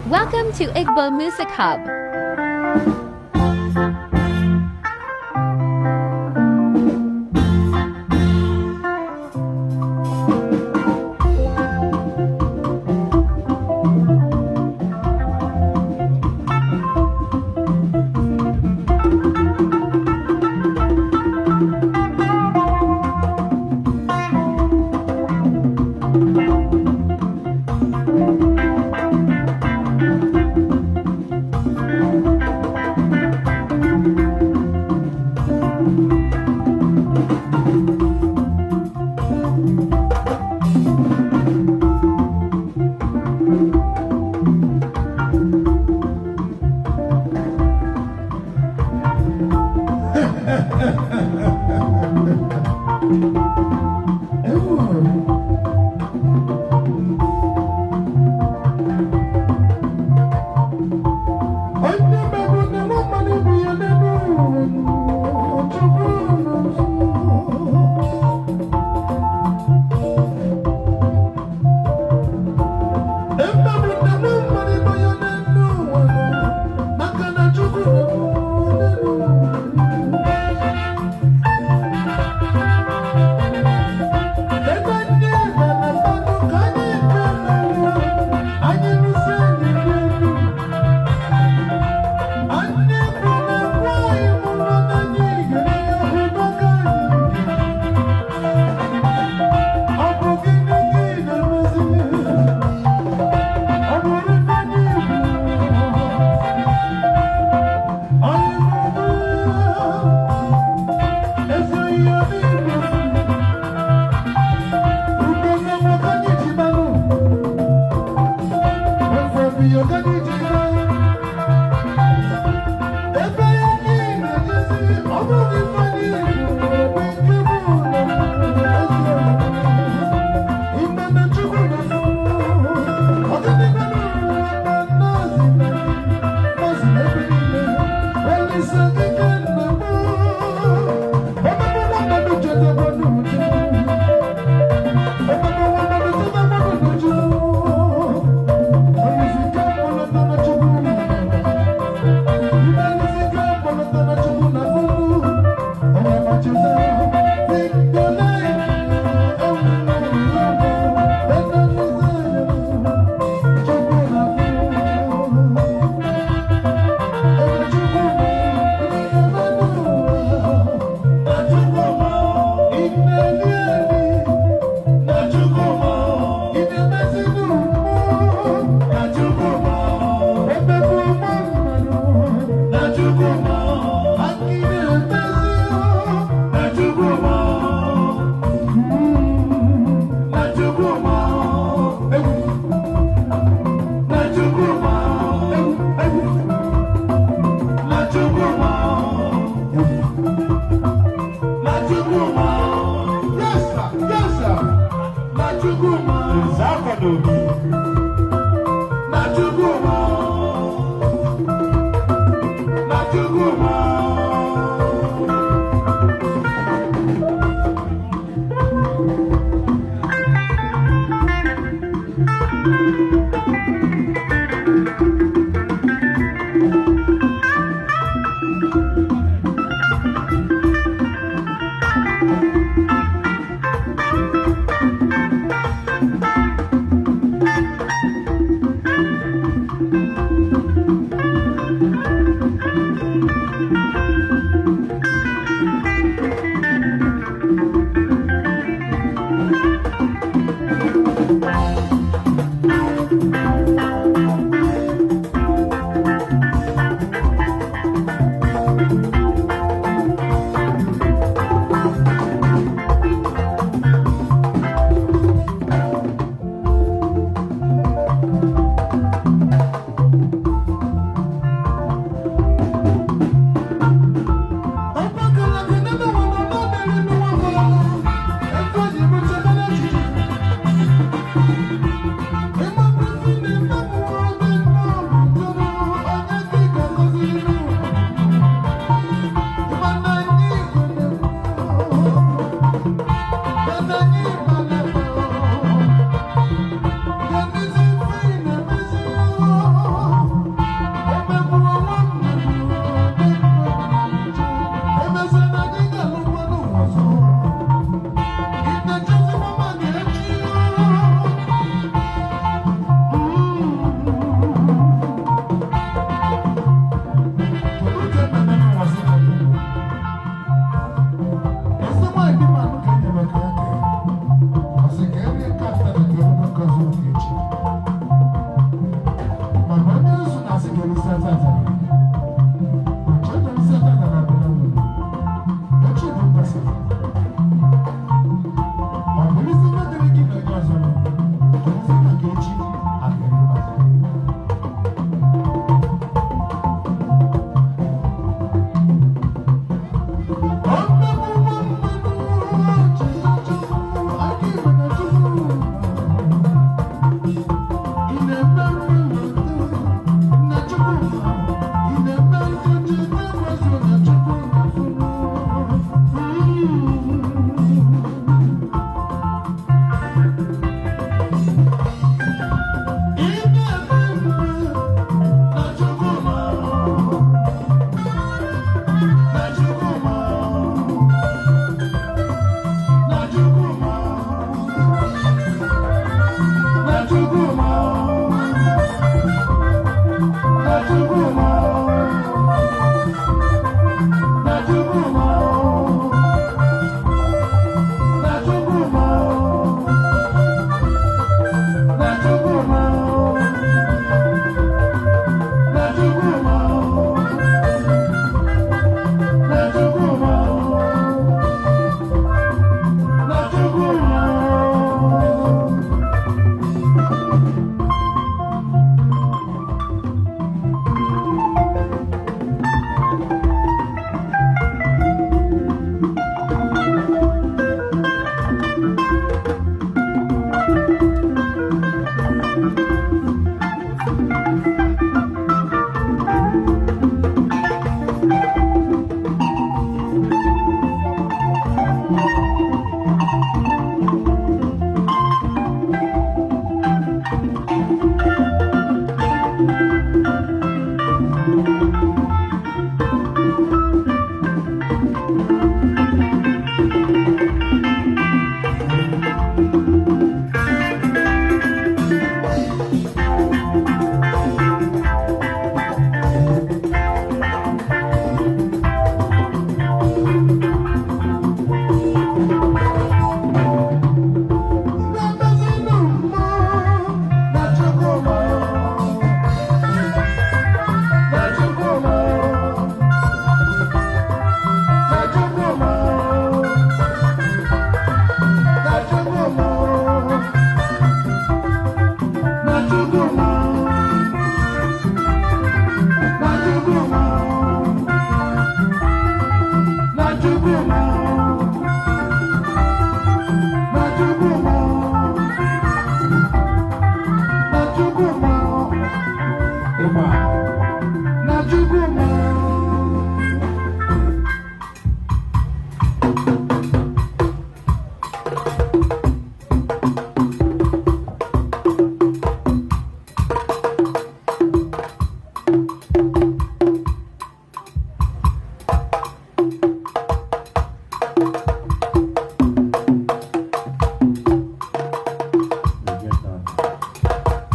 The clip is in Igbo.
Welcome to Igbo Music Hub. Onye mebu na nwa mmadụ bụ ya n'elu ụwa, Chukwu nọ nso. Emegbu na nwa mmadụ bụ ya n'elu ụwa, maka na Chukwu nọ n'elu ụwa. Ebe ndị Igbo na mmadụ ka anyị na-emerụ, anyị lụsị anyị n'elu. Anyị bụ na nwaanyị mụrụ n'anya igere ya hụ n'oge anyị. Ọ bụ gịnị ka ị na-emezi? Ọ bụrụ na anyị bụ anyị bụ ezi ihe n'Igbo udo na nwoke anyị ji manụ ofe biyo ka anyị ji manụ ebe anyị na-ejezi ọ bụghị ife anyị bụ ebe nke bụ na ezi ime na Chukwu na-afụ ọdịnihu na nnazi na nnazi na ebe niile Olise dike nna m ọmụmụ mmadụ chetakwa n'uche ọmụmụ mmadụ chetakwa n'uche Olise ke mụrụ Tata. Oche tata na abịa n'ụlọ. Echi bụ mbọsị. Ọ bụrụzi ihe dịrị gị na onye ọzọ nọ, ọ bụrụzi maka echi abịa n'ụbọchị. We get that.